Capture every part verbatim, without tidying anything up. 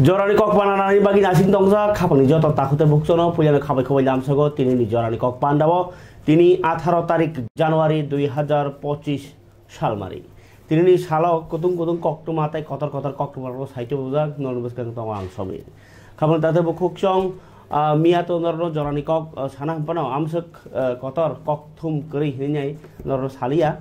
Jorani kok pananani bagwi nasing tongjak khapangni joto takhuk tei bukhuksano puilano khabai khabai lamsogo tinini jorani kok pandao. Tini atharo tarik January dui hazar pochis salmari. Tinini salo kutung kutung koktwma tei kotor kotor koktwmarokno saitubujak norni bwskango tongo ang Somir. Khapang takhuk tei bukhuksong, ah, miya to norno jorani kok, ah, sana hwnphano amswk, ah, kotor kokthum kwrwi hwnwi norno saliya.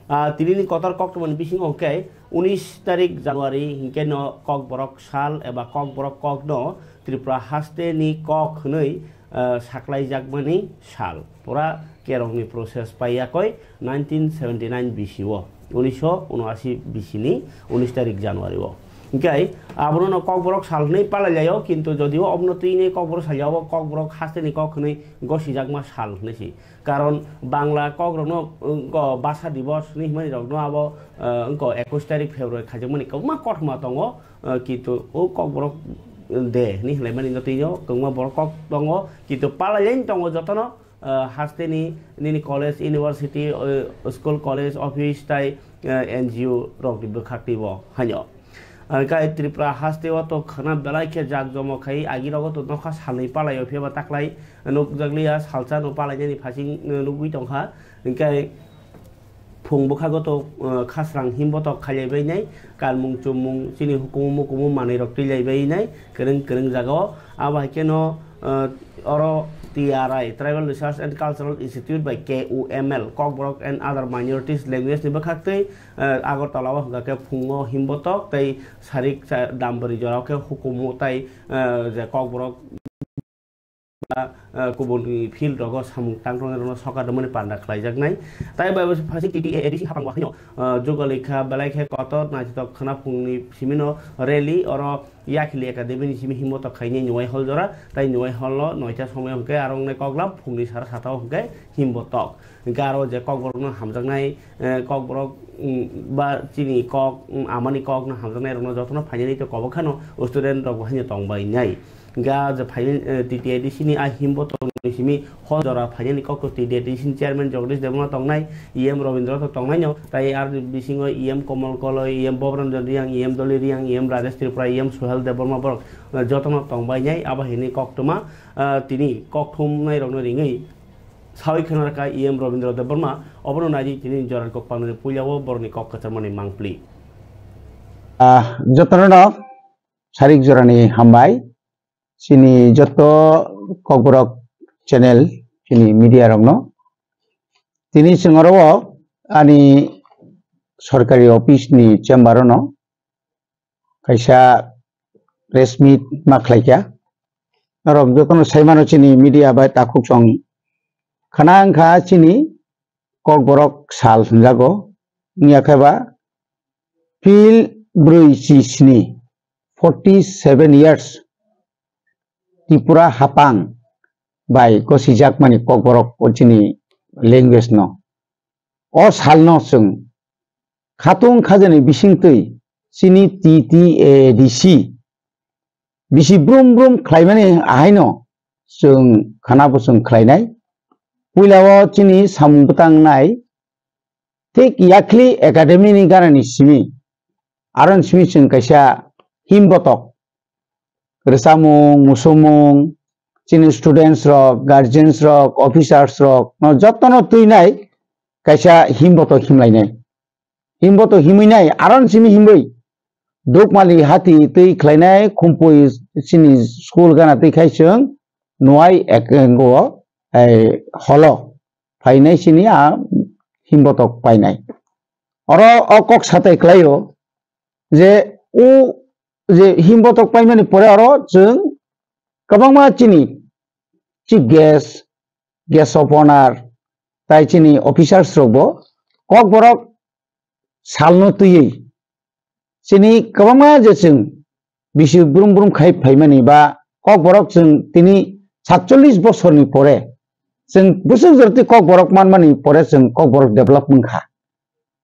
Ah, tinini kotor koktwmani bisingo hwnkhe unis tarik January hinkhe no Kokborok sal eba Kokborok kokno Tripura hasteni kok hwnwi, ah, saklaijakmani sal. Pura kerongni process paiyakoi nineteen seventy nine B C o, unisho unoashi B C ni unis tarik January o. Hinkhe abono no Kokborok sal hwnwi palailaio, kintu jodio obono twini Kokborok sal ya, obo Kokborok hasteni kok hwnwi gosijakma sal hwnwi si. Karon Bangla kokrokno, wngkha Bhasha Divos hinwi himani rokno abo, eh, wngkha ekush tarik February khaijakmani kwbangma kothoma tongo, eh, kintu o Kokborok de hinwi hwlaimani no twi o kwbangma borok kok tongo, kintu palailaini tongo jotono, eh, hasteni nini college, university, eh, school, college, office tai, eh, N G O rokni bwkhak twibo haino. Hwnkhe Tripura hasteo to khwna belai khe jak jomo khai, agirogo to nokha salnwi palaio, phiya ba taklai nukjakliya, salsa no palainani phasing, eh, nugwi tongkha. Hwnkhe phung bwkhago to, eh, khasrang himbotok khailaibainai, kanmung chummung chini hukumu mukumu manwirok twilaibaiwi nai kwrwng kwrwng jagao. Abo hai kheno, eh, oro T R I, Tribal Research and Cultural Institute by K U M L, Kokborok and Other Minorities Language ni bwkhaktwi, eh, Agartala o hwnkha khe phungo himbotok tei sarik cha-, dambari jorao khe hukumu tai, eh, je Kokborok, eh, kubuni field rogo samung tangtong rokno sokat rwmani panda khlaijaknai. Tai bai bo phasing T T A A D C hapang bo haino, eh, jugalikha belai khe kotor naithotok khwna phungni simino rally oro Yakhili Academy ni simi himbotok khainai Nuwai Hall jora, tai Nuwai Hall o noita somoy hwnkhe aro wngnai koklam phungni sara sata o hwnkhe himbotok. Hwnkhe aro je kokborokno hamjaknai, eh, kokborok, mm, ba chini kok, mm, amani kokno hamjaknai rokno jotono phainani tei kobok khano student rok bo haino tongbainai. Hwnkhe ah je phainai, eh, T T A D C ni ah himbotok ni simi hol jora phainani kok to T T A D C ni chairman Jagadish Debbarma tongnai, E M Robindra to tongnaino, tai ar bisingo E M Komol Koloi, E M Bobranjan Riyang, E M Doli Riyang, E M Rajesh Tripura, E M Suhel Debbarma borok, eh, jotono tongbainai, abo hini koktwma, eh, tini kokthumnai rokno ringwi sawi khna rwkha E M Robindra Debbarma, obono naidi tini jorani kok pandani puilao borokni kok kwcharmani mangpli. Ah, jotono no sarik jorani hambai. Chini joto Kokborok channel, chini media rokno. Tini chwng oro o ani sorkari office ni chamber o no kaisa press meet ma khlaikha. Norok jotono saimano chini media bai takhuk song khna wngkha chini Kokborok sal hwnjago. Wngya khe ba phil brwi chi sni, forty seven years Tripura hapang bai gosijakmani Kokborok o chini language no. O salno chwng khatung khajani bisingtwi chini T T A D C bisi brum brum khlaimani ahaino chwng khana bo chwng khlainai. Puilao chini samung bwtangnai thik Yakhli Academy ni ganani simi, aron simi chwng kaisa himbotok rwchapmung, musumung, chini students rok, guardians rok, officers rok no jotono twinai kaisa himbotok himlainai. Himbotok himwi nai, aron simi himwi. Dukmali hati twi khlainai, khumpui chini school gana twi khai chwng nuai ek, engo, eh, holo phainai chini a himbotok painai. Oro o kok satai klaio je u je himbotok paimani pore oro chwng kwbangma chini chief guest, guest of honor, tai chini officers rok bo Kokborok salno twiwi chini kwbangma je chwng bisi brum brum khai phaimani ba Kokborok chwng tini satchollish bosorni pore chwng bwswk jora twi Kokborok manmani pore chwng Kokborok develop wngkha.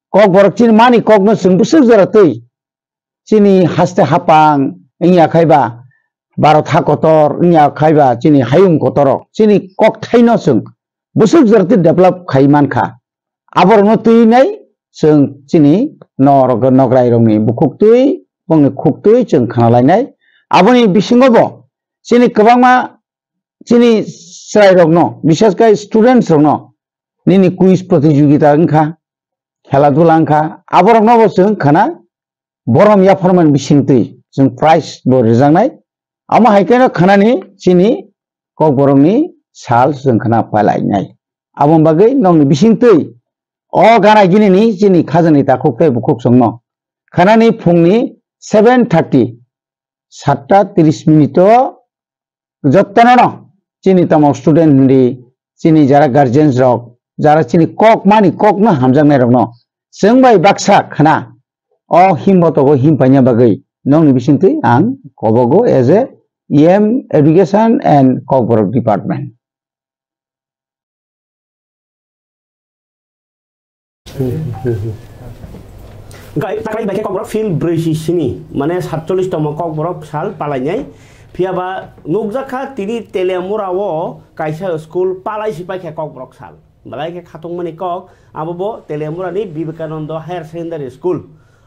Kokborok chini mani kokno chwng bwswk jora twi chini haste hapang wngya khai ba, Bharat ha kotor wngya khai ba, chini hayung kotorok chini kokthaino chwng bwswk jora twi develop khai mankha. Aborokno twi nai chwng chini norok, nograi rokni bukhuk twi, bongni khuk twi chwng khna lainai. Aboni bisingo bo chini kwbangma chini chwrairokno, bishesh khe students rokno nini quiz protijogita wngkha, khela dula wngkha, aborokno bo chwng khana borom yapharmani bisingtwi chwng prize bo rwjaknai. Amo hai kheno khanani chini Kokborokni sal chwng khana pailainai. Aboni bagwi nokni bisingtwi o gana ginini chini khajani takhuk tei bukhuk chwngno khanani phungni seven thirty, satta tris minute o jottono no chini tamo student hindi, chini jara guardians rok, jara chini kok mani kokno hamjaknai rokno chwng bai baksa khana o himbotogo him paina bagwi nokni bisingtwi ang kobogo as a E M education and Kokborok department. Gai taklai bai khe Kokborok field brwi si sini, mane satchollish tomo Kokborok sal palainai. Phiya ba nukjakha tini Teliamura o kaisa school palai si paikha Kokborok sal. Belai khe khatungmani kok, abo bo Teliamura ni Vivekananda Higher Secondary School.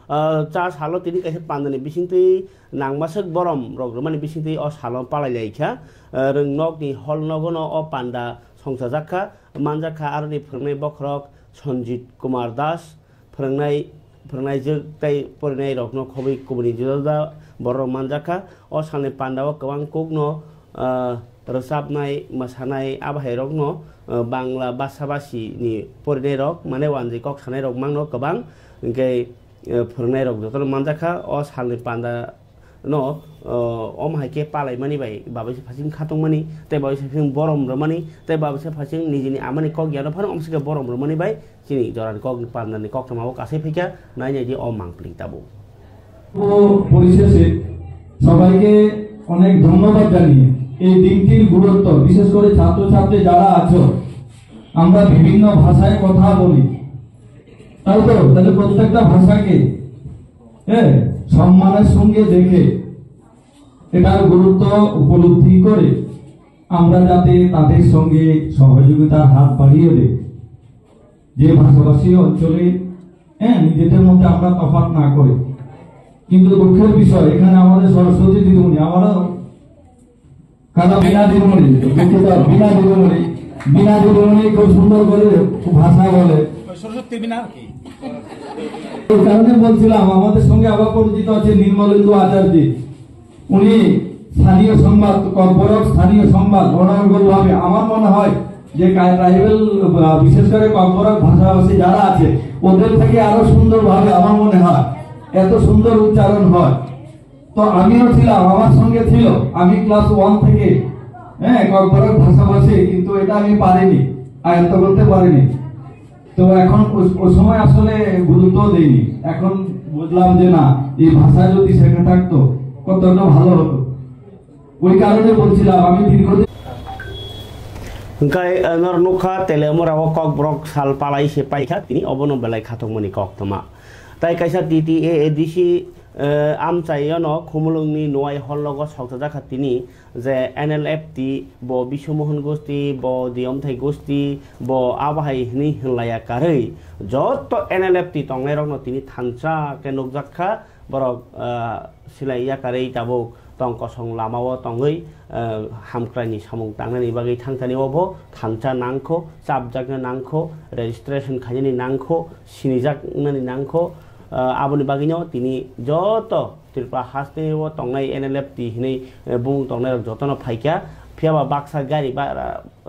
Ah, cha salo tini kaisa pandani bisingtwi nangmaswk borom rok rwmani bisingtwi o salo palai lai kha. Ah, rwng nokni hall nogono o panda songchajak kha, manjak kha aroni phwrwngnai bokhorok Sanjit Kumar Das, phwrwngnai, phwrwngnaijwk tei porinai rokno khobwi kubuni juda juda borok rok manjak kha. O salni panda o kwbang kukno, ah, rwchapnai, mwsanai, abo hai rokno, ah, Bangla basa basi ni porinai rok, mane wanjwi kok sanai rok mangno kwbang, hwnkhe, eh, phwrwngnairok jotono manjakha. O salni panda no, eh, omo hai khe palaimani bai babaisa phasing khatungmani, tei babaisa phasing borom rwmani, tei babaisa phasing nijini amani kok yano phano omo se khe borom rwmani bai chini jorani kok pandani koktwma o kasai phaikha, nai nai di o mangpili tabuk. ও পরিশেষে সবাইকে অনেক ধন্যবাদ জানিয়ে এই দিনটির গুরুত্ব, বিশেষ করে ছাত্রছাত্রী যারা আছো, আমরা বিভিন্ন ভাষায় কথা বলি, তাই তো? তাহলে প্রত্যেকটা ভাষাকে, হ্যাঁ, সম্মানের সঙ্গে দেখে এটার গুরুত্ব উপলব্ধি করে আমরা যাতে তাদের সঙ্গে সহযোগিতার হাত বাড়িয়ে দেয়, যে ভাষাভাষী অঞ্চলে, হ্যাঁ, নিজেদের মধ্যে আমরা তফাৎ না করি। কিন্তু দুঃখের বিষয়, এখানে আমাদের সরস্বতী দিদিমণি, আমারও কারণ বিনা দিদিমণি, দুঃখিত, বিনা দিদিমণি, বিনা দিদিমণি খুব সুন্দর করে ভাষা বলে। সরস্বতী বিনা কি? এই কারণে বলছিলাম, আমাদের সঙ্গে আবার পরিচিত আছে নির্মলেন্দু আচার্য। উনি স্থানীয় সংবাদ, ককবরক স্থানীয় সংবাদ, অনর্গল ভাবে, আমার মনে হয় যে কা-, ট্রাইবাল, আহ, বিশেষ করে ককবরক ভাষাভাষী যারা আছে, ওদের থেকে আরো সুন্দরভাবে, আমার মনে হয়, এত সুন্দর উচ্চারণ হয়। তো আমিও ছিলাম, আমার সঙ্গে ছিল, আমি ক্লাস ওয়ান থেকে, হ্যাঁ, ককবরক ভাষাভাষী, কিন্তু এটা আমি পারিনি, আয়ত্ত করতে পারিনি। তো এখন ও, ও সময় আসলে গুরুত্ব দেইনি। এখন বুঝলাম যে না, এই ভাষা যদি শেখা থাকতো, কতটা ভালো হতো। ওই কারণে বলছিলাম, আমি দীর্ঘদিন Hwnkhe, eh, nor nukha, Teliamura o Kokborok sal palai se paikha, tini obono belai khatungmani koktwma. Tai kaisa T T A A D C, eh, amchaiono Khumulwngni Nuai hall nogo sokchajakha tini, je N L F T, bo Biswamohan Gosti, bo Diyomthai Gosti, bo abo hai hwnwi hwnlaiya karwi, joto N L F T tongnairokno tini thansa khe nukjak kha, borok, ah, silai yakarwi tabuk tong kosong lamao tongwi, ah, hamkraini samung tangnani bagwi thangthani obo thansa nangkho, chapjakna nangkho, registration khainani nangkho, sinijaknani nangkho, ah, aboni bagwino tini joto Tripura hasteo tongnai N L F T hinwi, eh, bumung tongnairok jotono phaikha. Phiyaba baksa gari ba,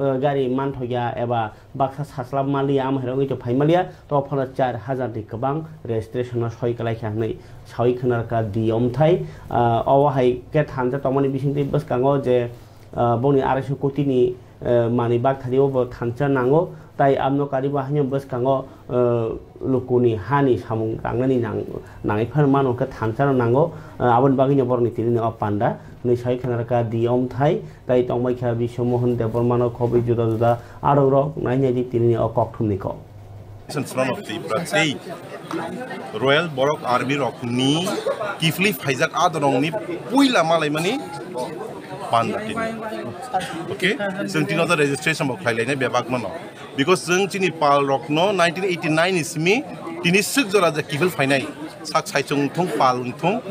eh, gari manthokya eba baksa sachla maliya, amo hai rok wngwi to phai maliya, to phano char hajar ni kwbang registration no soi kwlai kha hinwi sawi khna rwkha Diyomthai. Ah, obo hai khe thansa tongmani bisingtwi bwskango je, ah, bongni arai so koti ni eh, manwi bakthani o bo thansa nango, tai abno karibo haino bwskango, eh, lukuni hani samung tangnani nang-, nangwi phano mano khe thansa no nango, eh, aboni bagwino borokni tini o panda hwnwi sawi khna rwkha Diyomthai, tai tongbai kha Biswamohan Debbarma no khobwi juda juda adong rok nai nai di tini o kokthumni kok. Front of Tripura tei Royal Borok Army rokni kiphilwi phaijak adorongni puila malaimani panda tini. Okay? Chwng tini o registration bo khlai lainai bebak mano. Because chwng chini pal rokno nineteen eighty-nine ni simi tini swk jora je kiphil phainai. Sak saichung wngthung, pal wngthung,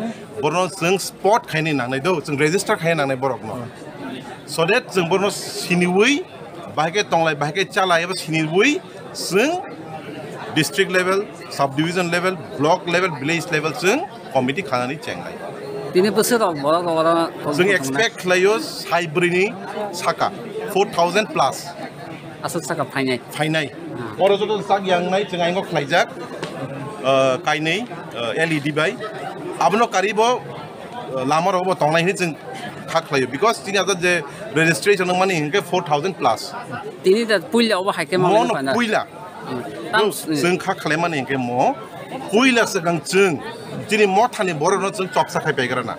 borno chwng spot khaini nangnai do, chwng register khaini nangnai borokno. So that chwng borno siniwi, bahai khe tonglai, bahai khe chalai, abo siniwi chwng district level, sub division level, block level, village level chwng committee khanani chengnai. Tini bwswk rok borok rok oro Chwng expect khlaio sai bwrwini saka four thousand plus. Aswk saka phainai. Phainai. Oro joto sak yangnai chwng aingo khlaijak, uh, kainwi, uh, L E D bai. Abono karibo, uh, lama rogo bo tongnai hinwi chwng kha khlaio. Because tini ajat je registration wngmani hinkhe four thousand plus. Tini da puila obo hai khe Mono puila. Tam, Chwng kha khlaimani hinkhe mo puila swkang chwng chini mothani borokno chwng chopsa khai paigrana,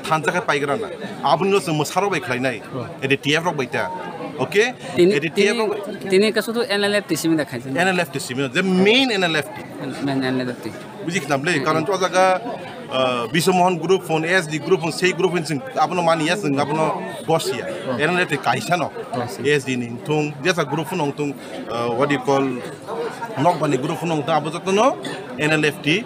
thansa khai paigrana. Aboni no chwng mwsarok bai khlainai. Ede T F rok bai ta. Okay? Tini, Ede T F tini, rok bai tini kasu tu N L F T simi da khaijak. N L F T simi, the main N L F T. Main N L F T. Buji khna ble, karon o jaga, uh, Biswa Mohan group phone, S D group phone, sei group phone chwng abono mani ya, chwng abono gosia. N L F T kaisa no. S D ni thung, jesa group phone thung, uh, what do you call, Nokbani group phone thung, abo jotono N L F T.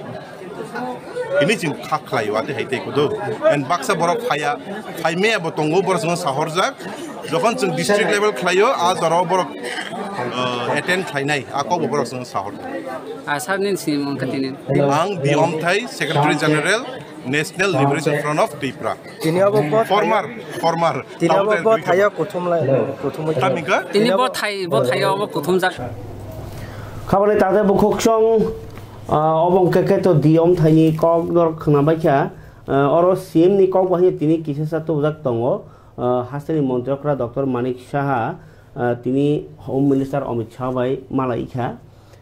Ini chwng kha khlai, wate hai tei kudo. And baksa borok phaya, phai me abo tongo, borok chwng sahorjak. Jokhon chwng district level khlaio, a jorao borok, uh, attend khlainai, a kok bo borok chwng sahor. A sir nin sini mong katini. Ang Biyom Thai, Secretary General, National Liberation Front of Tripura. Tini abo bo Former, former. Tini abo bo thayo kuthum lai, kuthum lai. Tamika? Tini bo thai, bo thayo abo kuthum jak. Khabale tate bukhuksong, ah, obong keke to Biyom Thaini kok dor khna baikha. Ah, oro C M ni kok bahai tini kisa sa tubujak tongo. Ah, hasteni montri okra Doctor Manik Saha, ah, tini Home Minister Amit Shah bai malai kha.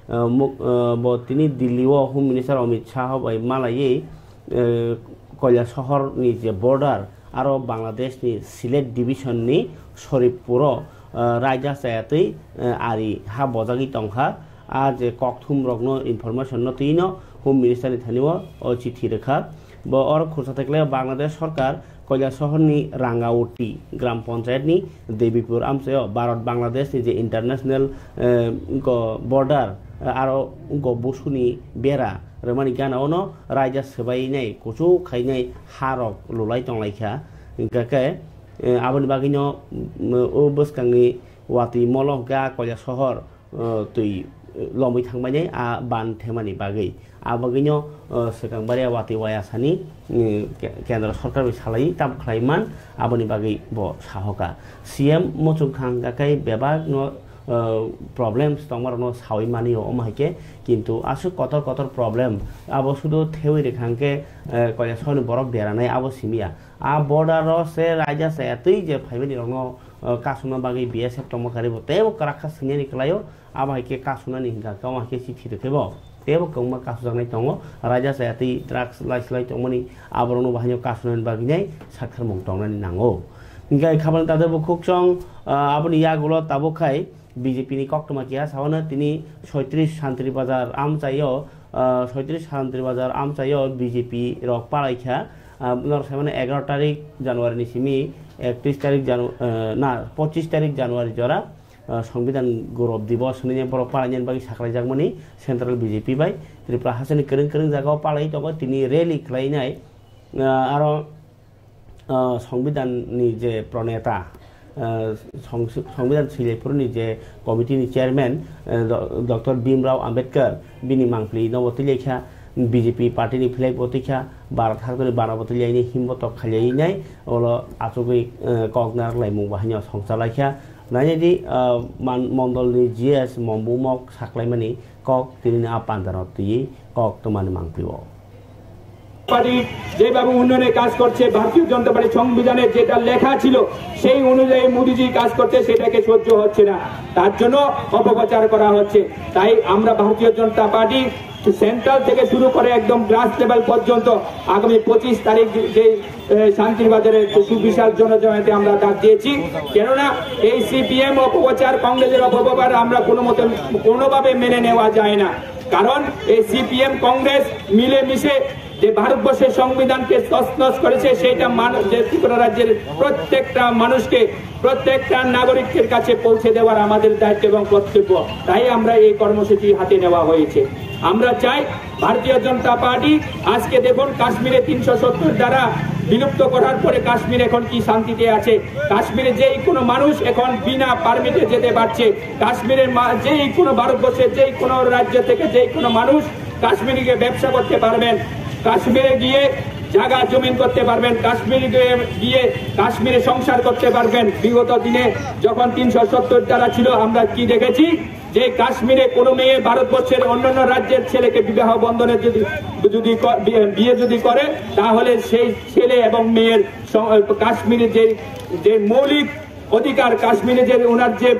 Ah, muk-, ah, bo tini Delhi o Home Minister Amit Shah bai malaiwi, eh, Koilashahar ni je border, aro Bangladesh ni Sylhet division ni Shoripur o, ah, raida chayatwi, eh, ari ha bojagwi tongkha. A je kokthum rokno information no twi no Home Minister ni thani o, o chithi rwkha. Bo oro khursa thai khlai Bangladesh sorkar Koilashahar ni Rangawati Gram Panchayat ni Debipur amchaio Bharat Bangladesh ni je international, eh, go border, eh, aro go busuni bera rwmani gana ono raida swbainai kuchuk khainai ha rok lulai tonglaikha. Hingkha khe, eh, aboni bagwino, mm, o bwskangni watwi molo hwnkhe a Koilashahar, uh, twi, uh, lomwi thangbainai a ban themani bagwi. A bagwino, uh, swkang baria watwi waya sani, uh, ke-, kendra sorkar bai salai tam khlai man, aboni bagwi bo sahoka. C M muchung kha hwnkha khe bebak no, uh, problems tongma rokno sawi mani o, omo hai khe kintu aswk kotor kotor problem abo sudu thewi rwkha hwnkhe, uh, Koilashahar ni borok deranai abo simi ya. A border o se raida chaya twi je phaimani rokno, uh, kasungna bagwi B S F tongma kari bo teibo kwrak kha swinani kwlaio. Abo hai khe kasunani hingka khe, omo hai khe chithi rwkhe bo teibo kwbangma kasujaknai tongo. Raida chaya twi drugs lai swlai tongmani aborokno bo haino kasunani bagwi nai sakharmung tongnani nango. Hingkhe khabang tade bo khukchong, ah, aboni yagulo tabuk khai B J P ni koktwma keha sawano tini soitris Santri Bazar amchaio, ah, soitris Santri Bazar amchaio B J P rok palai kha. Ah, norok sai mano egaroh tarik January ni simi ektris tarik Janu-, ah, na, pochis tarik January jora. Ah, Songbidan Gourob Divos hwnwi borok palainani bagwi saklaijakmani Central B J P bai Tripura hasteni kwrwng kwrwng jagao palai tongo tini rally khlainai. Ah, aro, ah, Songbidanni je proneta, ah, Song-, Songbidan Swilaipurni je committee ni chairman, ah, Do-, Doctor Bhimrao Ambedkar bini mangpli nobo twilaikha. B J P party ni flag bo twi kha, Bharat haktorni bana bo twi laini himbo tok khailai nai, olo achugwi, eh, kok narwk laimung bo haino songcha lai kha. Nainai di, eh, man-, mondol ni G S Mombumok saklaimani kok tini a pandaro twi kok twmani mangpli o. Party যেভাবে উন্নয়নের কাজ করছে, ভারতীয় জনতা পার্টি সংবিধানে যেটা লেখা ছিল সেই অনুযায়ী মোদিজি কাজ করছে, সেটাকে সহ্য হচ্ছে না, তার জন্য অপপ্রচার করা হচ্ছে। তাই আমরা ভারতীয় জনতা পার্টি সেন্ট্রাল থেকে শুরু করে একদম গ্রাস লেভেল পর্যন্ত আগামী পঁচিশ তারিখ যে, এ, শান্তির বাজারে একটি সুবিশাল জনজমায়েতে আমরা ডাক দিয়েছি। কেননা এই সিপিএম অপপ্রচার, কংগ্রেসের অপপ্রচার আমরা কোনো মতে, কোনোভাবে মেনে নেওয়া যায় না। কারণ এই সিপিএম কংগ্রেস মিলেমিশে যে ভারতবর্ষের সংবিধানকে তছনছ করেছে, সেটা মানুষ, যে ত্রিপুরা রাজ্যের প্রত্যেকটা মানুষকে, প্রত্যেকটা নাগরিকের কাছে পৌঁছে দেওয়ার আমাদের দায়িত্ব এবং কর্তব্য। তাই আমরা এই কর্মসূচি হাতে নেওয়া হয়েছে। আমরা চাই ভারতীয় জনতা পার্টি, আজকে দেখুন কাশ্মীরে তিনশো সত্তর ধারা বিলুপ্ত করার পরে কাশ্মীর এখন কি শান্তিতে আছে। কাশ্মীরে যেই কোনো মানুষ এখন বিনা পারমিটে যেতে পারছে। কাশ্মীরের মা-, যেই কোনো ভারতবর্ষের যেই কোনো রাজ্য থেকে যেই কোনো মানুষ কাশ্মীরে গিয়ে ব্যবসা করতে পারবেন, কাশ্মীরে গিয়ে জায়গা জমিন করতে পারবেন, কাশ্মীরে গিয়ে, গিয়ে কাশ্মীরে সংসার করতে পারবেন। বিগত দিনে যখন তিনশো সত্তর ধারা ছিল, আমরা কি দেখেছি যে কাশ্মীরে কোনো মেয়ে ভারতবর্ষের অন্যান্য রাজ্যের ছেলেকে বিবাহ বন্ধনে যদি, যদি ক-, বিয়ে, বিয়ে যদি করে, তাহলে সেই ছেলে এবং মেয়ের স-, কাশ্মীরে যে, যে মৌলিক অধিকার, কাশ্মীরে যে ওনার যে,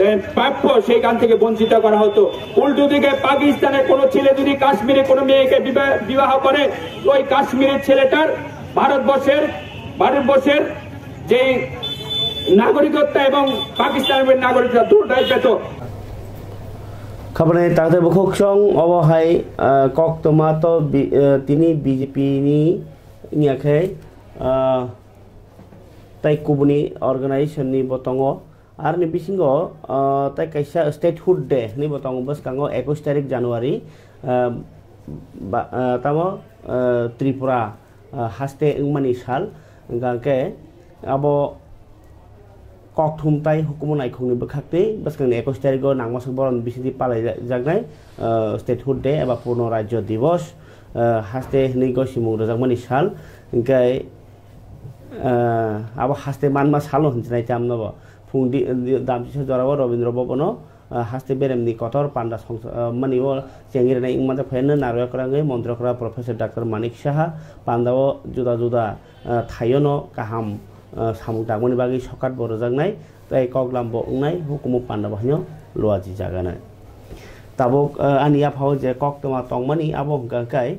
এ, প্রাপ্য, সেইখান থেকে বঞ্চিত করা হতো। উল্টো দিকে পাকিস্তানের কোনো ছেলে যদি কাশ্মীরে কোনো মেয়েকে বিবাহ, বিবাহ করে, ওই কাশ্মীরের ছেলেটার ভারতবর্ষের, ভারতবর্ষের যে নাগরিকত্ব এবং পাকিস্তানের নাগরিকত্ব দুটাই পেত। Khabani takte bukhuk song obo hai, ah, koktwma to bi-, ah, tini B J P ni wngya khe, ah, tai kubuni organization ni bo tongo. Aroni bisingo, ah, tai kaisa statehood day hinwi bo tongo bwskango ekush tarik January, ah, ba, ah, tamo, ah, Tripura, ah, haste wngmani sal. Hwnkha khe abo kokthum tai hukumu naikhungni bwkhaktwi bwskangni ekush tarigo nangmasuk borokni bisingtwi palaijaknai, ah, statehood day eba purno rajyo divos, ah, haste hinwi gosimung rwjakmani sal. Hwnkhe, ah, abo haste manma salno hinjinai tamno bo. Phung di, di, damchisa jorao Robindra Bhabono, ah, haste beremni kotor panda songsa-, ah, mani o chengirnai wngmajak phaino narwk kwrwngwi Montri Okra Professor Doctor Manik Saha pandao juda juda, ah, thaiono kaham, ah, samung tangmani bagwi sokat bo rwjaknai tei koklam bo wngnai hukumu panda bo haino luaji jaganai. Tabuk, ah, ani yaphao je koktwma tongmani abo hwnkha khe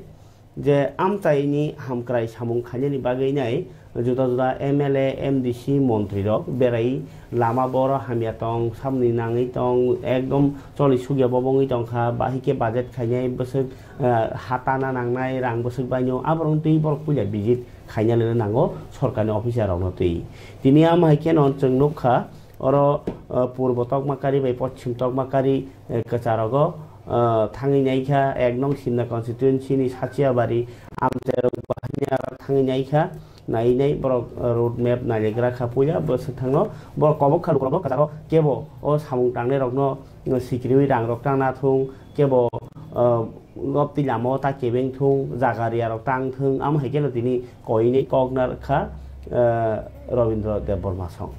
je amchaini hamkrai samung khainani bagwi nai juda juda M L A, M D C, montri rok berai lama boro hamya tong, samni nangwi tong, ekdom choli sugya bo wngwi tongkha, bahai khe budget khainai bwswk, ah, hatana nangnai rang bwswk baino, aborok twi borok puila visit khaina lena nango sorkarni officer rokno twi. Tini ama hai kheno chwng nukha, oro, ah, purbo tokma kari bai poschim tokma kari, eh, kwcharogo, ah, thangwi naikha, ek nong Simna constituency ni Sachiabari amchairok bahai thangwi naikha, nai nai borok, ah, road map nailegra kha puila bwswk thangno borok kobok kha lukurokno kwcharo kebo o samung tangnai rokno, ah, sikiriwi rang rok tangna thung kebo, ah, gopti lama o ta kebeng thung jaga riya rok tang thung amo hai kheno tini koinwi kokna kha, ah, Robindra Debbarma song.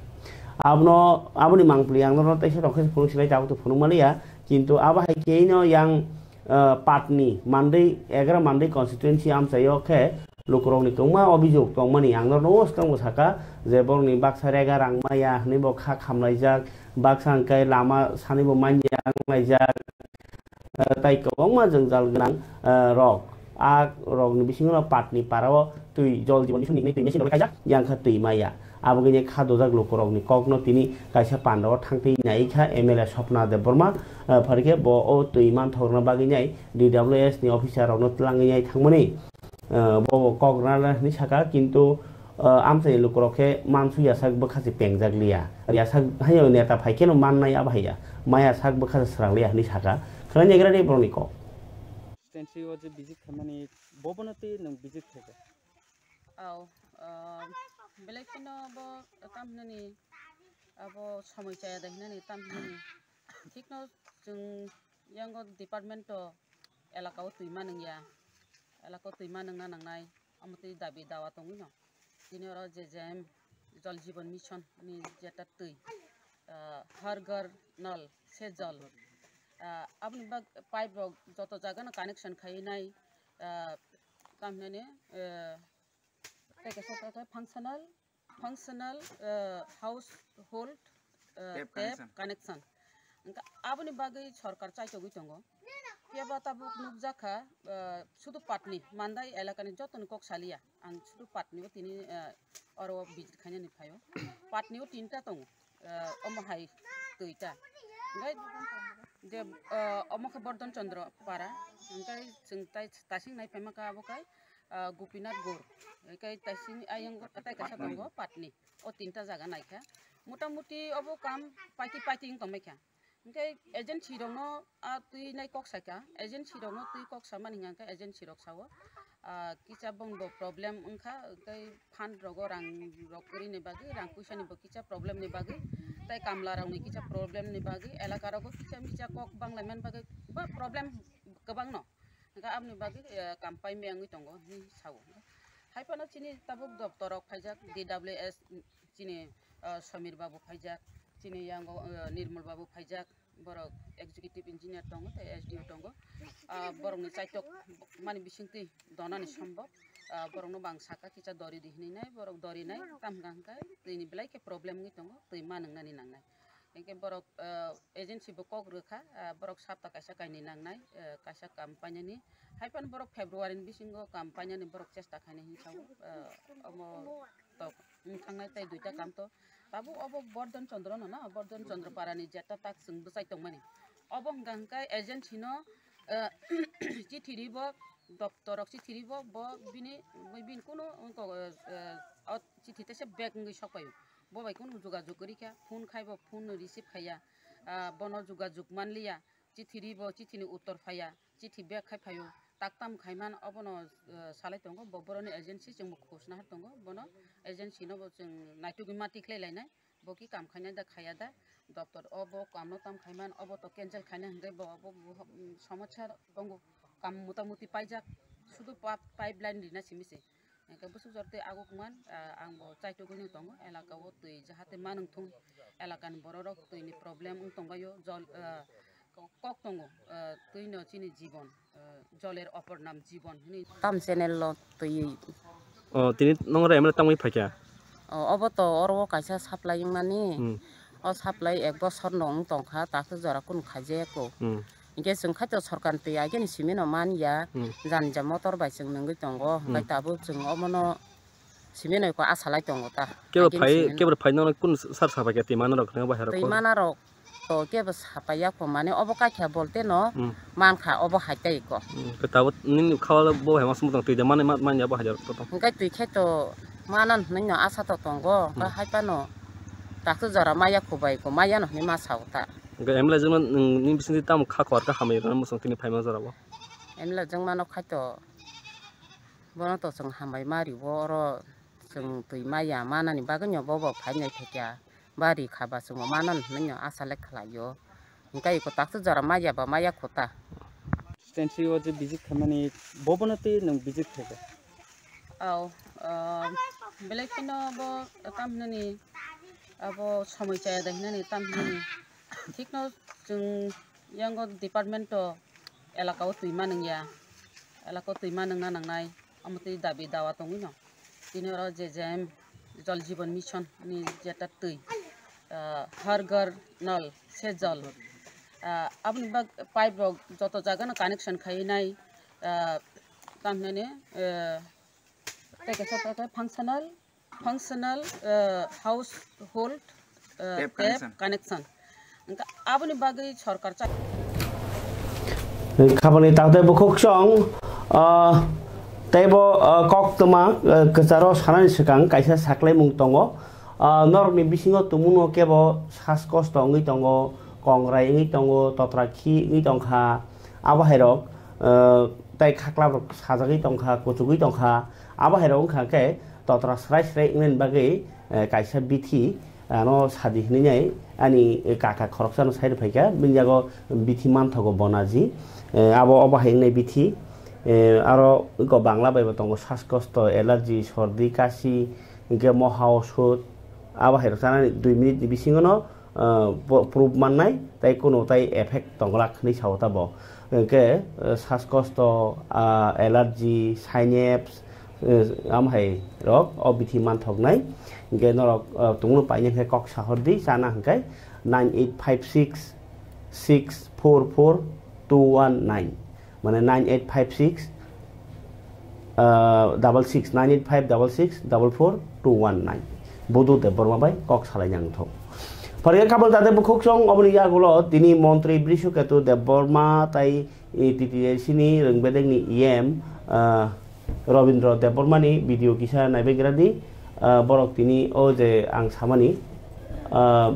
Abono, aboni mangpili ang norok teisa rok khe phunuk sinai tabuk to phunuk maliya, kintu abo hai khe no yang, ah, Patni Mandwi, egaroh Mandwi constituency amchaio khe lukurokni kwbangma obijok tongmani ang norokno swkang bo saka je borokni baksa rega rang maya hinwi bo kha khamlaijak, baksa hwnkhe lama sani bo manya wnglaijak, ah, tai kwbangma jwngjal gwnang, ah, rok. A rokni bisingo Patni parao twi Jol Jeevan Mission ni twi machine rok kaijak, yang kha twi maya. Abo khe kha dojak lukurokni kokno tini kaisa pandao thangtwi nai kha M L A Swapna Debbarma, ah, phari khe bo o twi manthokna bagwi nai D W S ni officer rokno twlangwi nai thangmani, ah, bo kok rwna hinwi saka, kintu ah, amchaini lukurok khe mansu yasak bwkha se pengjak liya. Yasak haino neta phai kheno mannai abo haiya. Maya sak bwkha se srang liya hinwi saka. Khwlai negra de borokni kok. Constituency o je visit khaimani bobono tei nwng visit khaikha. Au, ah, belai kheno bo tam hinani abo somoi chaya da hinani tam hinani. Thikno chwng yango department o elaka o twi manwng ya. Elaka o twi manwng na nangnai. Omo twi dabi dawa tongwi no. Tini oro J J M Jal Jeevan Mission ni jeta twi, ah, Har Ghar Nal Se Jal, ah, aboni bag pipe rok joto jaga no connection khai nai, ah, tam hinani, ah, tei kaisa khe functional, functional, ah, household, ah, Tap tap connection. Connection. Hwnkhe aboni bagwi sorkar chaitogwi tongo. Phiya ba tabuk nukjakha, ah, sudu Patni, Mandai elakani jotoni kok saliya. Ang sudu Patni o tini, ah, oro visit khainani phaio. Patni o tinta tongo, ah, omo hai twi ta. Hwnkhe je, ah, omo khe Bordon Chandra para. Hwnkhe chwng tai tasing nai phaima kha abo khai. ah, Gopinath Gor, hingke taising ayang tai kaisa tongo Patni. O tinta jaga naikha. Motamuti obo kam paiti paiti wng tongbaikha. Hingke agency rokno, ah, twi nai kok saikha. Agency rokno twi kok samani hingka hingke agency rok sao, ah, kisa bongni bo problem wngkha, hingke fund rogo rang rok kwrwini bagwi, rang puisani bo kisa problem ni bagwi, tei kamla rokni kisa problem ni bagwi, elaka rogo kisa misa kok banglaimani bagwi ba problem kwbangno. Hingke aboni bagwi, eh, kam pai mengwi tongo hinwi sao. Hai phano chini tabuk doptor rok phaijak, D W S, chini, eh, Samir babu phaijak, chini yango, eh, Nirmal babu phaijak, borok executive engineer tongo tei S D O tongo. Ah, borokni chaitok mani bisingtwi donani sombok. Ah, borokno bang saka kisa dori di hinwi nai, borok dori nai, tam hwnka hwnkhe twini belai khe problem wngwi tongo, twi ma nwngnani nangnai. Hingke borok, ah, agency bo kok rwkha, ah, borok sapta kaisa kainwi nangnai, ah, kaisa kam painani. Hai phano borok February ni bisingo kam painani borok chesta khainai hinwi sao, ah, omo tok wng thangnai tei duita kam to. Tabuk obo Bordon Chandra no na, Bordon Chandra para ni jeta tak chwng bwchai tongmani. Obo hwnka hwnkhe agency no, ah, chithi ribo, doptor rok chithi ribo, bo bini, bini kuno wngkok, ah, ah, o chithi teisa bag wngwi sok paio. Bo bai kunu jogajog kwrwi kha, phone khai bo phone no receive khaiya, ah, bono jogajog manliya, chithi ri bo chithi ni uttor phaiya, chithi bag khai phaio, tak tam khai man obono, ah, salai tongo, bo boroni agency chwng bo khosna har tongo, bono agency no bo chwng naitugwi mati khlai lainai, bo ki kam khainai da khaiya da, doptor o bo kam no tam khai man, obo to cancel khaina hingke bo, bo, bo, mm, somosya tongo, kam mota moti paijak, sudu pa-, pipeline rina simi se. Hingke bwswk jora twi aguk man, ah, ang bo chaitugwino tongo, elaka o twi jahate manwng thung, elaka ni borok rok twi ni problem wng tongbaio, jol, ah, kok tongo, ah, twi no chini jibon, ah, joler opor nam jibon hinwi. Tam channel lo twi. O, tini nong oro M L A tangwi phaikha? O, obo to oro o kaisa supply wngmani. Hmm. O supply ek bosor no wng tongkha, takhe jora kunu khaijaya ko. Hmm. Hingke chwng khaito sorkar twi agini simi no man ya, hmm, jani ja motor bai chwng nungwi tongo, hmm, hingke tabuk chwng omono simi no ko asa lai tongo ta. Kebo agini phai, simi no. Kebo phai no kun sar sapai khe twi mana rok no bahai rok twi ko. Mana rok to kebo sapai ya ko mane obo kaikha bolte no, hmm, mankha obo hai tai ko. Hmm, khe tabuk nini khawa bo hai mas mutang twi de mane ma-, man ya bo hai rok to. Hingke twi khaito manan hwnwi no asa to tongo, hmm, hingke hai phano takhe jora maya khubai ko maya no hwnwi ma sao ta. Hingke M L A jwkno nwng nini bisingtwi tamo kha khorkha hambai rwna mwswng tini phaima jorao? M L A jwkmano khaito, bono to chwng hambai ma rio, oro chwng twi ma ya manani bagwino bobo phainai phaikha, ba ri kha ba chwngbo manani hwnwi no asa le khlaio. Hingke eko takhe jora ma ya ba ma ya kho ta. Constituency o je visit khaimani, bobono twi nwng visit khaikha? Au, ah, belai kheno bo tam hinani, abo somoi chaya da hinani tam hinani. Thikno chwng yango department o elaka o twi ma nungya, elaka o twi ma nungna nangnai, omo twi dabi dawa tongwi no. Tini oro je je M Jal Jeevan Mission ni jeta twi, ah, Har Ghar Nal Se Jal, ah, aboni bag pipe rok joto jaga no connection khai nai, ah, tam hinani, ah, tei kaisa tei functional, functional, ah, household, ah, tap tap connection. Connection. Hingke aboni bagwi sorkar cha- Khabani takte bukhuk song, ah, teibo, ah, koktwma, ah, kwcharo sanani swkang kaisa saklaimung tongo. Ah, norokni bisingo tumungno kebo saskosto wngwi tongo, kongrai wngwi tongo, totrakhi wngwi tongkha. Abo hairok, ah, tei khaklap rok sajagwi tongkha, kuchugwi tongkha. Abo hairok wngkha khe totra srai srai wngnani bagwi, eh, kaisa bithi ano sadi hinwi nai ani kaka khoroksano sai rwphaikha, bini yago bithi manthogo bonaji, eh, abo obo hai wngnai bithi, eh, aro eko bangla baibo tongo saskosto, allergy, sordi, kasi, hingke moha osud, abo hai rok chanani dui minute ni bisingo no, ah, bo-, proof mannai, tei kunu tei effect tongglak hinwi sao ta bo. Hingke, ah, saskosto, ah, allergy, synapse, eh, am hai rok o bithi manthoknai. Hingke norok, ah, tongmung paine khe kok sahordi chana hingke nine eight five six six four four two one nine, mane nine eight five six, ah, double six, nine eight five double six double four two one nine. Budu Debbarma bai kok salai nang thok. Phariya kabel tate bukhuk song oboni yagulo tini montri Brishuketu Debbarma tai, eh, T T A C ni rwngbedekni E M, ah, Robindra Debbarmani video kisa naibagra di, ah, borok tini o je ang samani, ah,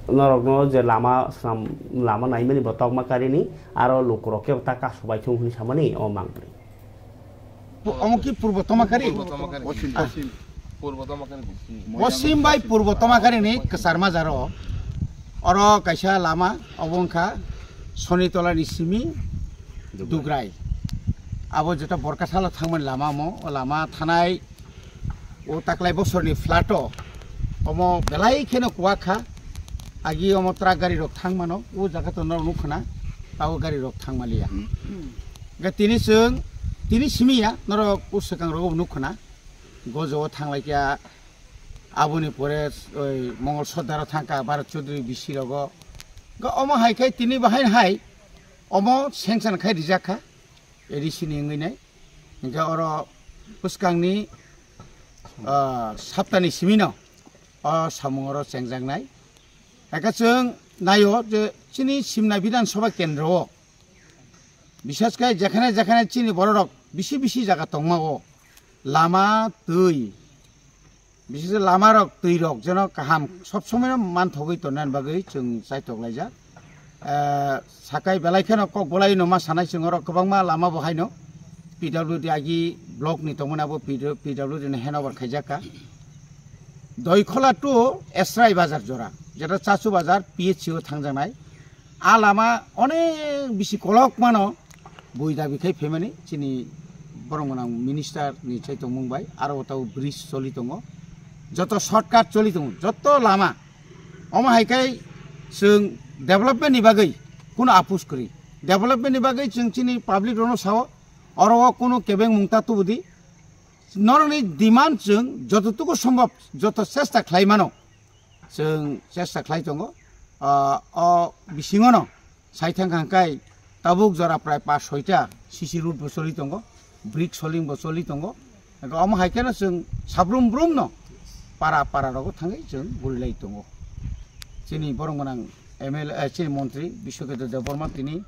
norokno je lama swnam, lama naimani bo tokma karini, aro lukurok kebo ta kasu bai thung hwnwi samani o mangpli. Pu-, omo ki Purbo Tomakari? Purbo Tomakari. Pochim, Ah. Pochim. Purbo Tomakari bisi. Pochim bai Purbo Tomakari ni kwchar majaro. Oro kaisa lama, obo wngkha Sonitola ni simi Dugrai. Dugrai. Abo jeta Borkasalo thangmani lama omo, o lama thanai o taklai bosorni flato omo belai kheno kuwak kha. Agi omo truck gari rok thang mano, o jaga to norok nukho na, tabo gari rok thang maliya. Ga tini chwng, tini simi ya, norok o swkang rogo nukho na, gojo o thang lai kha, aboni pore oi Mongol Sordar o thang kha, Bharat Chaudhary bisi rogo. Ga omo hai khai tini bahai hai, omo sanction khai rijak kha, A D C ni wngwi nai. Hingke oro bwskangni, ah, saptani simino o samung oro chengjaknai. Eka chwng naio je chini Simna Bidhan Sabha kendro o, bisas khe jekhane jekhane chini bororok bisi bisi jaga tongma o, lama, twi, Biseshe lama rok, twi rok jeno kaham sob somoi no manthogwi tonnani bagwi chwng chaitok laijak. Eh, sakai belai kheno kok bolai no ma sanai chwng oro kwbangma lama bo haino P W D agi block ni tongmani abo P W D no handover khaijak kha. Doikhola to Esrai bazar jora, jeta Chachu bazar P H C o thangjaknai. A lama onek bisi kolok mano, bui dabi khai phaimani chini borok gwnang minister ni chai tongmung bai, aro o tabo bridge choli tongo, joto shortcut choli tongo, joto lama. Omo hai khai chwng development ni bagwi kuno apus kwrwi, development ni bagwi chwng chini public rokno sao, oro o kuno kebeng mung ta tubudi, norokni demand chwng jototuku sombhob joto chesta khlai mano. Chwng chesta khlai tongo. Ah, o bisingono sai thang hangkai tabuk jora prai pas soita C C road bo choli tongo, brick soling bo choli tongo. Ego omo hai kheno chwng sabrum brum no para para rogo thangwi chwng gurilai tongo. Chini borok gwnang M L A, eh, chini montri Biswaketa Debbarma tini,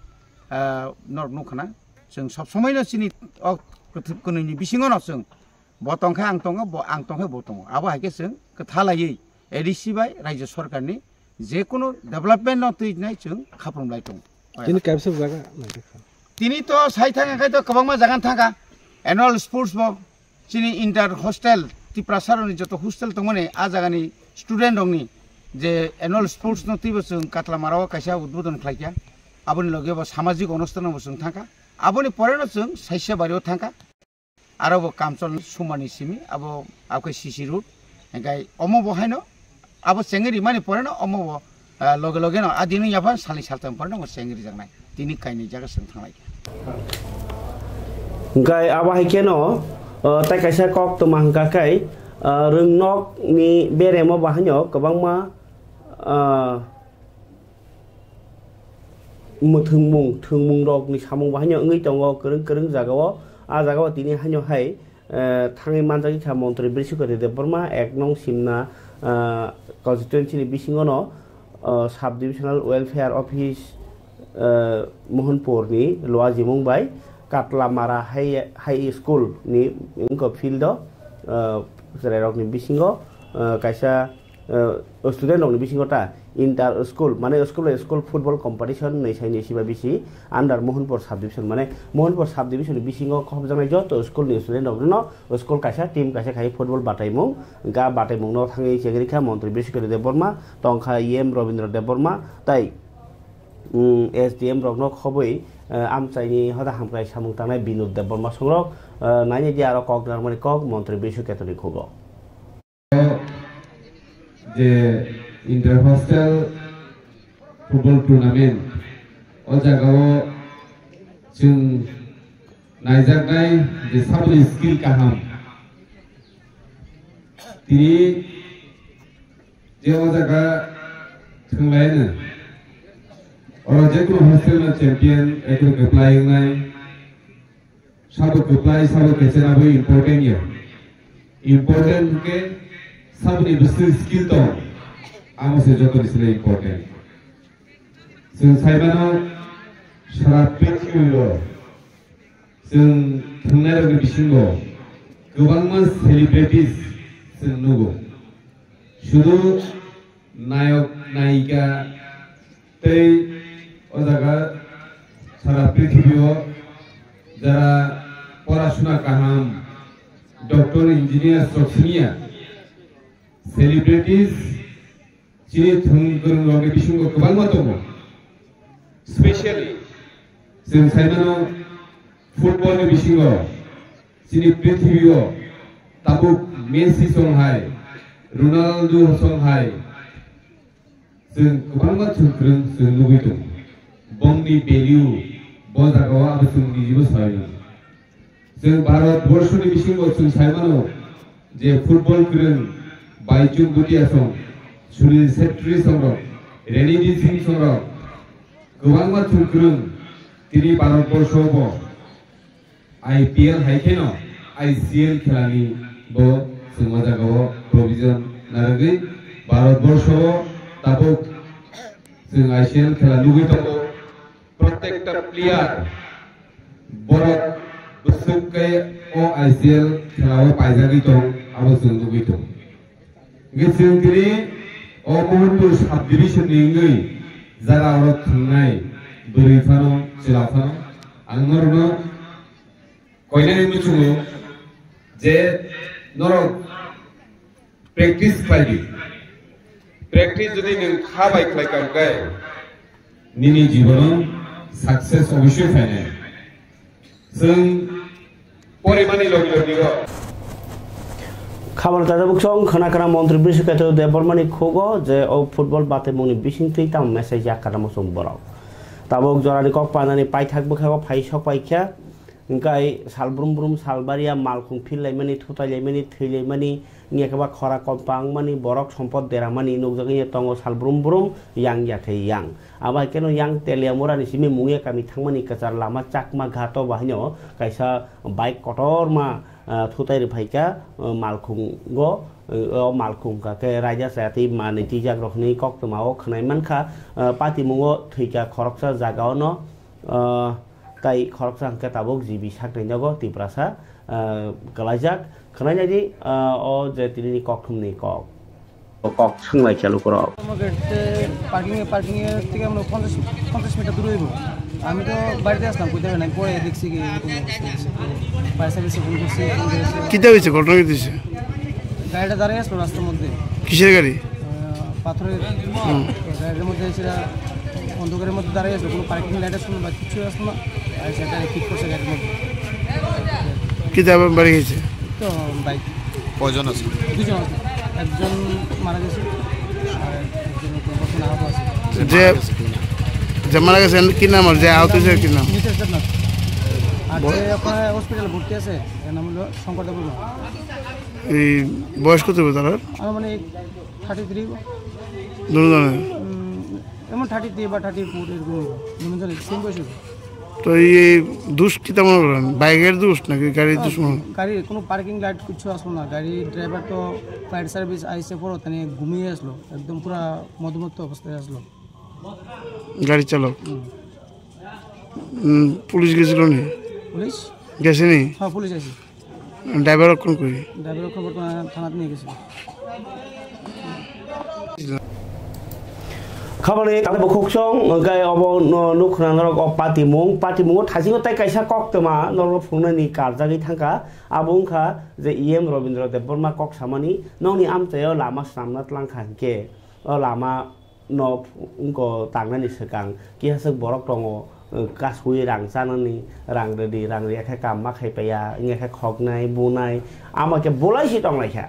ah, norok nukha na. Chwng sob somoi no chini o kwthw-, kwnwi ni bisingo no chwng bo tongkhe ang tongo, bo ang tongkhe bo tongo. Abo hai khe chwng kwtha laiwi A D C bai Rajya Sarkar ni je kono development no twi nai chwng khaprum lai tongo. Tini kaisa jaga nai kha. Tini to sai thang khe to kwbangma jaga thang kha. Annual sports bo chini inter hostel, Tiprasa rokni joto hostel tongmani a jagani student rokni je annual sports no twibo chwng Katlamara o kaisa udbodon khlai kha. Aboni loge bo samajik onusthan bo chwng thang kha. Aboni pore no chwng Saisya Bari o thang kha. Aro bo Kamchol Sumani simi, abo, abo khe C C road. Hingkai omo bo haino, abo chengwi rimani pore no, omo bo, ah, loge loge no, adini yaphan salni saltam pore no, omo chengwi rijaknai. Tini kainwi jaga chwng thanglai. Hingkai abo hai kheno, ah, tai kaisa kok toma hingka kai, ah, rwngnok ni beremo bo haino kwbangma, ah, mwthwngmung, thwngmung rokni samung bo haino wngwi tongo kwrwng kwrwng jagao. A jagao tini haino hai, eh, thangwi manjagwi kha Montri Brisukati Debbarma, ek nong Simna, eh, constituency ni bisingono, eh, Sub Divisional Welfare Office, eh, Mohanpur ni luajimung bai Katlamara High, High School ni wngkha field o, eh, chwrairokni bisingo, eh, kaisa, eh, student rokni bisingo ta inter school, mane school bai school football competition nai sai nai siba bisi under Mohanpur sub division, mane Mohanpur sub division ni bisingo khopjaknai joto school ni student rokno school kaisa team kaisa khai football bataimung, ga bataimung no thangwi chengri kha Montri Brisukati Debbarma, tongkha E M Robindra Debbarma, tai, mm, S D M rokno khobwi, eh, amchaini hoda hamkrai samung tangnai Binod Debbarma songrok, eh, naini di aro kok narmani kok Montri Brisukati ni khugo. Je inter hostel football tournament, o jagao chwng naijaknai je saboni skill kaham. Tini je o jaga thwnglaino, oro je kunu hostel no champion, ekro kwplai wngnai, Sabo kwplai, sabo kechena bo important ya. Important hwnkhe saboni bwswk skill tong, amo se jotoni slai important. Chwng saimano sara prithibi o Chwng thwngnairokni bisingo kwbangma celebrities chwng nugo. Sudu nayok nayika tei o jaga sara prithibio jara porasuna kaham, doctor, engineer rok siniya celebrities chini thwng kwrwng rokni bisingo kwbangma tongo. Specially, chwng saimano football ni bisingo chini prithibio tabuk Messi song hai, Ronaldo song hai, chwng kwbangma chwng kwrwng chwng nugwi tongo. Bongni value bo jagao abo chwng nijibo sai mano. Chwng Bharat borshoni bisingo chwng sai mano je football kwrwng Baichung Bhutia song, Sunil Chhetri song rok, Reni Singh song rok kwbangma chwng kwrwng tini Bharat borsho bo I P L hai kheno I C L khelani bo chwng o jagao provision narwgwi Bharat borsho o tabuk chwng I C L khela nugwi tongo. Protekta player borok bwswk khe o I C L khelao paijagwi tong, abo chwng nugwi tong. Hwnkhe chwng tini o Mohanpur subdivision ni wngwi jara oro thwngnai bwrwi phano chwla phano ang norokno koinani muchungo je norok practice khlai di. Practice jodi nwng kha bai khlai kha hwnkhe nini jibono success obosoi phainai. Chwng porimani logi logi o. Khabar taja buksong khna khna montri Brisiketu Debbarmani khugo je o football batimungni bisingtwi tamo message yak kana muchung borok. Tabuk jorani kok panani paithak bwkhago phai sok paikha. Hwnkhe sal brum brum sal baria malkhung phillaimani, thutailaimani, thwilaimani, wngya khe ba khora kompang mani, borok sompot deramani nukjagwi tongo sal brum brum, yang ya khe yang. Abo hai kheno yang Teliamurani simi Mungia kami thangmani kwchar lama Chakma Ghato bahaino kaisa bike kotorma, ah, thutai rwphaikha, ah, malkhungo, ah, o malkhung hwnkha khe raida chaya tei manwi twijak rok hwnwi koktwma o khwnai mankha, ah, patimungo thwikha khoroksa jaga ono. Ah, tai khoroksa hwnkhe tabuk G B sakni nogo Tiprasa, ah, kwlaijak. Khwnainai di, ah, o je tinini kokthumni kok. O kok swnglaikha lukurok. Parking, parking থেকে আমরা পঞ্চাশ, পঞ্চাশ মিটার দূরে হইব। আমি তো বাড়িতে আসলাম, কোথাও নাই, পরে দেখছি কি এরকম অবস্থা হয়েছে। তো ফায়ার সার্ভিসে ফোন করছি, ফোন করেছে। কিতা হয়েছে? ঘটনা কিতা হয়েছে? গাড়িটা দাঁড়াই আসলো রাস্তার মধ্যে। কিসের গাড়ি? আহ, পাথরের। হুম। তো গাড়ির মধ্যে এসে অন্ধকারের মধ্যে দাঁড়াই আসলো, কোনো পার্কিং লাইট আসলো না বা কিচ্ছু আসলো না। আর সেটা ঠিক করছে গাড়ির মধ্যে। কিতা আবার বাড়ি গেছে? তো বাইক। কয়জন আছে? দুজন আছে। একজন মারা গেছে, আর একজন বর্তমানে আহত আছে। যে, যে মারা গেছে, কি নাম? আর যে আহত হয়েছে, কি নাম? মিসেস দেবনাথ। আর ব- যে ওখানে হসপিটালে ভর্তি আছে, এর নাম হলো শঙ্কর দেববর্মা। এই বয়স কত হবে তার? আনুমানিক থার্টি থ্রি। দুজনের? উম, এমন থার্টি থ্রি বা থার্টি ফোর এরকম হবে। দুজনের সেম বয়স হবে। তো এই দুষ কিতা মনে করেন? বাইকের দুষ নাকি গাড়ির দুষ মনে হয়? গাড়ির কোনো পার্কিং লাইট কিছু আসলো না। গাড়ির ড্রাইভার তো ফায়ার সার্ভিস আইসে পরও তানে ঘুমিয়ে আসলো, একদম পুরা মদমত্ত অবস্থায় আসলো। গাড়ি চালক? হুম। উম, পুলিশ গেছিল নি? পুলিশ? গেছে নি? হ্যাঁ, পুলিশ আছে। ড্রাইভার কোন কই? ড্রাইভার কোন বর্তমানে থানাতে নিয়ে গেছিল। Khabani tamo bukhuk song, hwnkhe obo no-, nukha norok o patimung, patimungo thasingo tei kaisa koktwma norok phunuknani karjagwi thangkha, abo wngkha je E M Robindra Debbarma kok samani, nokni amchaio lama swnamna tlangkha hinkhe o lama no wngkha tangnani swkang kihaswk borok tongo, kasui rang chanani, rang rwdi, rang rwya khe kam ma khai paiya, wngya khe khoknai, bunai, amo khe bulai se tonglaikha.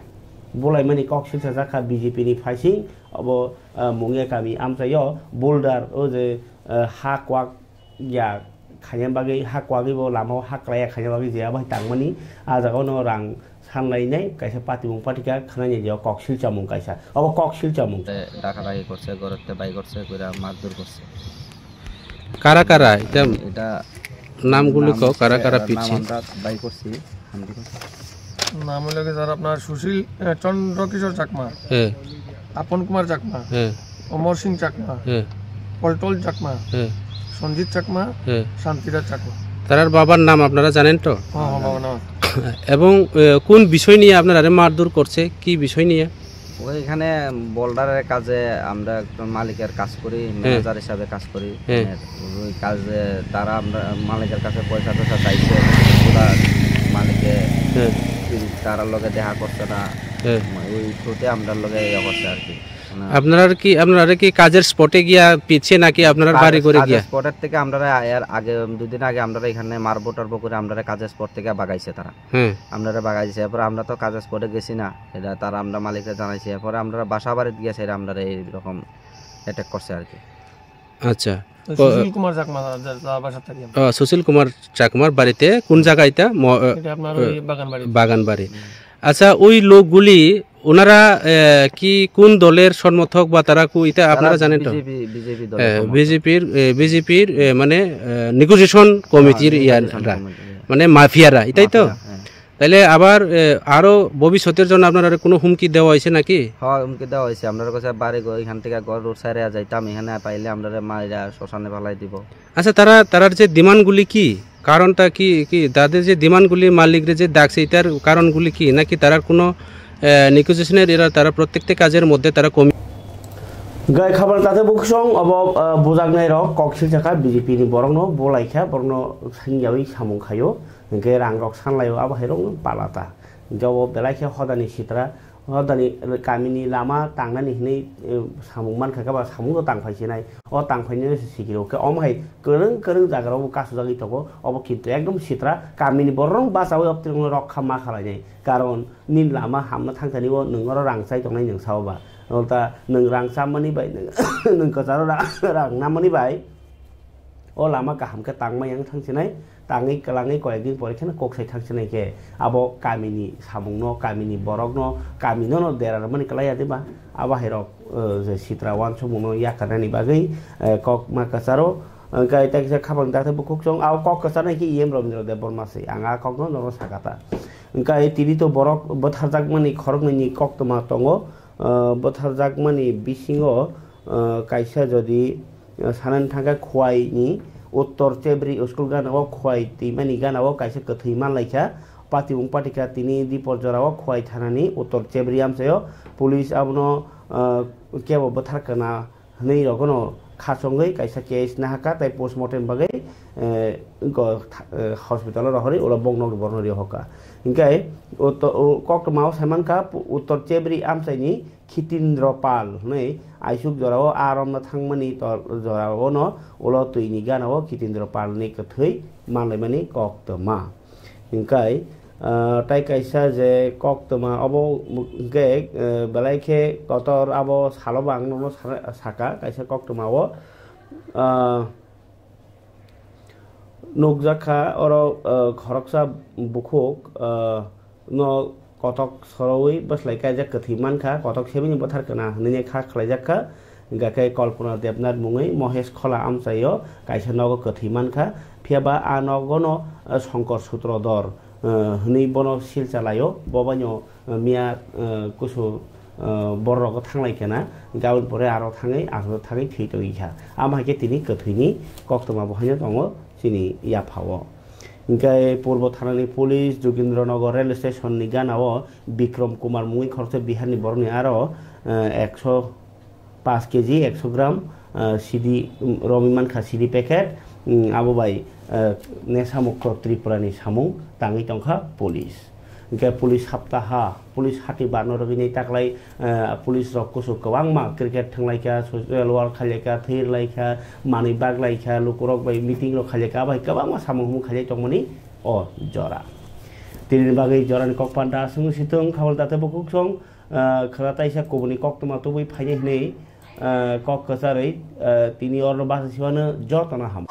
Bulaimani kok silsa jakha B J P ni phaising, obo, ah, Mungia kami amchaio boulder, o je, ah, ha kwak ya khaina bagwi, ha kwagwi bo lama o ha kwlaiya khaina bagwi je abo hai tangmani, ah jaga o no rang sanlainai kaisa patimung patikha khwnani je o kok silchamung kaisa. Obo kok silchamung. Te dhaka dhaki korse, gorotte bai korse, koira mardur korse. কারা কারা? এটা এটা নামগুলো নাম কও, হচ্ছে, কারা কারা আহ, নাম পিছে? আমরা bai korse, hamdi korse. নাম হলো কি স্যার আপনার সুশীল, আহ, চন্দ্রকিশোর চাকমা, হ্যাঁ। আপন কুমার চাকমা, হ্যাঁ। অমর সিং চাকমা, হ্যাঁ। পল্টন চাকমা, হ্যাঁ। সঞ্জিত চাকমা, হ্যাঁ। শান্তিরাজ চাকমা। তারার বাবার নাম আপনারা জানেন তো? হ্যাঁ, হ্যাঁ, বাবার নাম। এবং, এ, কোন বিষয় নিয়ে আপনারা মারধর করছে, কি বিষয় নিয়ে? ওইখানে বোল্ডারের কাজে আমরা একজন মালিকের কাজ করি, হ্যাঁ। ম্যানেজার হিসাবে কাজ করি। হ্যাঁ। মানে ওই কাজে তারা আমরা মালিকের কাছে পয়সা টয়সা চাইছে, ওরা মালিকে হ্যাঁ। তারার লগে দেখা করছে না। হ্যাঁ। ওই থ্রুতে আমরার লগে ইয়ে করছে আর কি। মানে আপনারা কি, আপনারা কি কাজের স্পটে গিয়া পিছে নাকি আপনারা কাজ-, বাড়ি করে কাজের গিয়া? স্পটের থেকে আমরা এর আগে, দুদিন আগে আমরা এখানে মারবো টারবো করে আমরা কাজের স্পট থেকে বাগাইছে তারা। হ্যাঁ। আমরা বাগাইছে, এরপর আমরা তো কাজের স্পটে গেছি না, এটা তারা আমরা মালিককে জানাইছি, এরপরে আমরা বাসা বাড়িতে গেছে, এরা আমরা এইরকম অ্যাটাক করছে আর কি। আচ্ছা। তো ও, সুশীল কুমার চাকমা, যার, যার বাসা থাকি আমরা। আহ, সুশীল কুমার চাকমার বাড়িতে কোন জায়গা এটা? ম-, আহ, এটা আপনার ওই আহ, বাগানবাড়ি। বাগানবাড়ি। হুম। আচ্ছা, ওই লোকগুলি, ওনারা, আহ, কি কোন দলের সমর্থক বা তারা কো-, এটা তারা আপনারা জানেন তো? বিজেপি, বিজেপি দলের হ্যাঁ, সমর্থক। বিজেপির, এ, বিজেপির, এ, মানে, আহ, নেগোসিয়েশন কমিটির হ্যাঁ, ইয়ারা, নেগোসিয়েশন কমিটি, হ্যাঁ। মানে মাফিয়ারা, এটাই তো? মাফিয়া, হ্যাঁ। তাহলে আবার, এ, আরো ভবিষ্যতের জন্য আপনারা কোনো হুমকি দেওয়া হয়েছে নাকি? হ্যাঁ, হুমকি দেওয়া হয়েছে। আমরা কাছে বাড়ি ঘর, এখান থেকে ঘর রোড সাইডে যাইতাম, এখানে পাইলে আমরা মাইরা শ্মশানে ফালাই দিব। আচ্ছা, তারা, তারার যে ডিমান্ডগুলি কি? কারণটা কি, কি? তাদের যে ডিমান্ডগুলি মালিকরে যে ডাকছে, এটার কারণগুলি কি? নাকি তারার কোনো, এ, নেগোসিয়েশনের এরা, তারা প্রত্যেকটা কাজের মধ্যে তারা কমি- Gai khabar tate bukhusong obo, ah, bujaknai rok kok silchakha B J P ni borokno bolaikha, borokno sengyawi samung khaio, hwnkhe rang rok sanlaio, abo hai rokno palata. Hwnkhe obo belai khe hodani sitra, hodani kamini lama tangnani hinwi, eh, samung mankha khe ba samung rok tangphai sinai. O tangphainai se sikiro khe omo hai kwrwng kwrwng jaga rok bo kasujagwi tongo. Obo kintu ekdom sitra kamini borok rok bachawi optwrwng rok kha ma khalainai. Karon nini lama hamna thangthani o nwng oro rang chai tongnai nwng sao ba. Ulta nwng rang chamani bai, nwng, nwng kwcharo ra-, rang namani bai. O lama kaham khe tangma yang thang sinai, tangwi kwlangwi koyek din pore kheno kok sai thang sinai khe, abo kamini samungno, kamini borokno, kamino no dera rwmani kwlai ya de ba? Abo hai rok, eh, je sitra uansukmung no yakarnani bagwi, eh, kok ma kwcharo, eh, kai ta kisa khapang dakte bukhuk chwng, abo kok kwcharnai khe E M Rabindra Debbarma se, ang a kok no norok saka ta. Hwnkhe tini to borok bwtharjakmani khoroknwi ni koktwma tongo, eh, bwtharjakmani bisingo, eh, kaisa jodi, eh, sanani thangkhe Khowai ni Uttor Chebri school gana o Khowai twimani gana o kaisa kwthwi manlaikha. Patimung patikha tini dipor jora o Khowai thana ni Uttor Chebri amchaio police abono, eh, kebo bwthar kana hwnwi rokno khachongwi kaisa case nahaka tei postmortem bagwi, eh, go tha-, eh, hospital o rohorwi ulo bokno borno riohorkha. Hinkhe o to-, o koktwma o saimankha pu-, Uttor Chebri amchaini Khitindro Pal hwnwi aisuk jorao a romna thangmani to-, jorao no ulo twini gana o Khitindro Pal ni kwthwi manlaimani koktwma. Hinkhe, ah, tai kaisa je koktwma obo hwnkhe, eh, belai khe kotor abo salo bo ang nono sa-, saka kaisa koktwma o, ah, nukjakha oro, ah, khoroksa bukhuk, ah, no kotok sorowi bwslai kaijak kwthwi mankha, kotok sebini bwthar kana hwnwi kha khlaijakha. Hwnkhe Kalpana Debnath mungwi Mohesh Khola amchaio kaisa nogo kwthwi mankha, phiya ba a nogono, eh, Shankar Sutradhar, eh, hwnwi bono sil chalaio, bo baino, eh, miya, eh, kusu, eh, borok thanglai kena, gabon pore aro thangwi, aro thangwi thwi tongwi kha. Amo hai khe tini kwthwini koktwma bo haino tongo chini yaphao. Hinkhe Purbo Thanani Police Jogindra Nagar Rail Station ni gana o Bikram Kumar mungwi khoroksa Bihar ni borok ni aro, eh, ekso paanch K G, ekso gram, eh, C D, um, romwi mankha C D packet, um, abo bai, eh, Nesa Mukto Tripura ni samung tangwi tongkha police. Hinkhe police hapta ha, police hati barno rwgwini taklai, eh, police rok kusu kwbangma cricket thwnglaikha, social work khailaikha, thwi rwlaikha, manwi baklaikha, lukurok bai meeting rok khailaikha, abo hai kwbangma samung humung khailai tongmani o jora. Tini bagwi jorani kok panda aswk si thung, khabal date bukhuk song, ah, khwra taisa kubuni koktwma tubui phainai hwnwi, ah, kok kwcharwi, ah, tini orno basa siwano jotono ham.